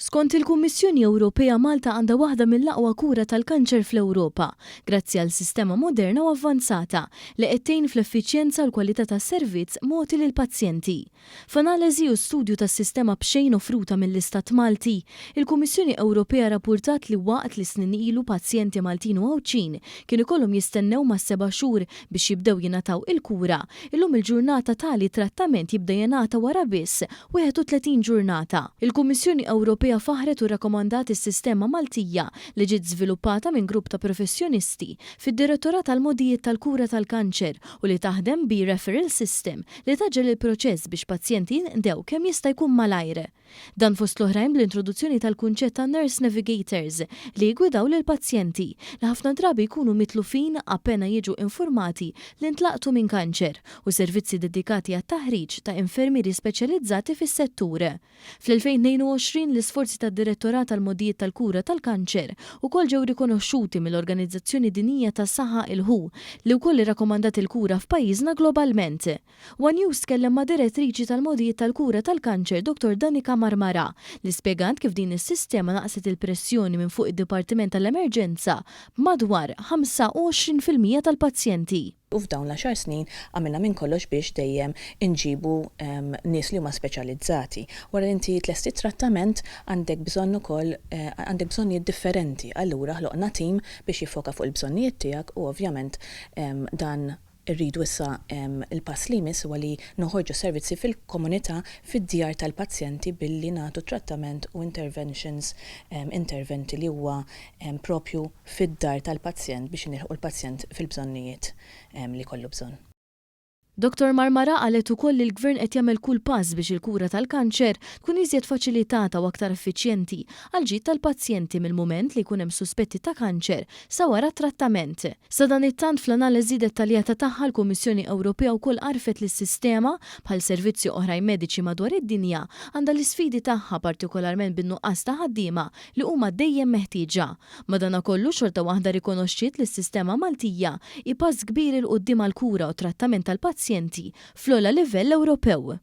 Skont il-Kummissjoni Ewropea, Malta għandha waħda mill-aqwa kura tal-kanċer fl-Ewropa, grazzi għal sistema moderna u avvanzata li qed tgħin fl-effiċjenza u l-kwalità tas-servizz mogħti lill-pazjenti. F'analiżi u studju tas-sistema b'xejn offruta mill-Istat Malti, il-Kummissjoni Ewropea rrappurtat li waqt li snin ilu pazjenti Maltin u Għawdxin kien ikollhom jistennew mas-seba' xhur biex jibdew jingħataw il-kura, illum il-ġurnata tali trattament jibda jingħata wara biss 31 ġurnata. Il-Kummissjoni Ewropea faħħret u rrakkomandat is-sistema Maltija li ġiet żviluppata minn grupp ta' professjonisti fid-Direttorat għall-Mogħdijiet tal-Kura tal-Kanċer u li taħdem b'e-referral system li tgħaġġel il-proċess biex pazjenti jinqdew kemm jista' jkun malajr. Dan fost l-oħrajn bl-introduzzjoni tal-kunċett ta' nurse navigators li jiggwidaw lill-pazjenti, li ħafna drabi jkunu mitlufin appena jiġu infurmati li ntlaqtu minn kanċer, u servizzi dedikati għat-taħriġ ta' infermieri speċjalizzati fis-settur. Fl-2022, l-isforzi tad-Direttorat għall-Mogħdijiet tal-Kura tal-Kanċer ukoll ġew rikonoxxuti mill-Organizzazzjoni Dinjija tas-Saħħa il-WHO, li wkoll irrakkomandat il-kura f'pajjiżna globalment. One News tkellem ma' Direttriċi tal-Mogħdijiet tal-Kura tal-Kanċer Dottor Danica Marmara li spjegat kif din is-sistema naqqset il-pressjoni minn fuq id-Dipartiment tal-Emerġenza b'madwar 25% tal-pazjenti. U f'dawn l-għaxar snin għamilna minn kollox biex dejjem inġibu nies li huma speċjalizzati. Wara li inti tlesti t-trattament għandek bżonn ukoll għandek bżonnijiet differenti. Allura ħloqna tim biex jiffoka fuq il-bżonnijiet tiegħek u ovvjament dan Irridu issa l-pass li jmiss huwa li noħorġu s-servizzi fil-komunità, fid-djar tal-pazjenti billi nagħtu trattament u interventions, interventi li huwa proprju fid-dar tal-pazjent biex nilħqu l-pazjent fil-bżonnijiet li jkollu bżonn. Dottor Marmarà qalet ukoll li l-Gvern qed jagħmel kull pass biex il-kura tal-kanċer tkun iżjed faċilitata u aktar effiċjenti għall-ġid tal-pazjenti mill-mument li jkun hemm suspetti ta' kanċer sa wara t-trattament. Sadanittant, fl-analiżi dettaljata tagħha l-Kummissjoni Ewropea wkoll għarfet li s-sistema, bħal servizzi oħrajn mediċi madwar id-dinja, għandha l-isfidi tagħha partikolarment bin-nuqqas ta' ħaddiema li huma dejjem meħtieġa. Madanakollu, xorta waħda rikonoxxiet li s-sistema Maltija hi pass kbir 'il quddiem għall-kura u t-trattament tal-pazjenti fl-ogħla livell Ewropew.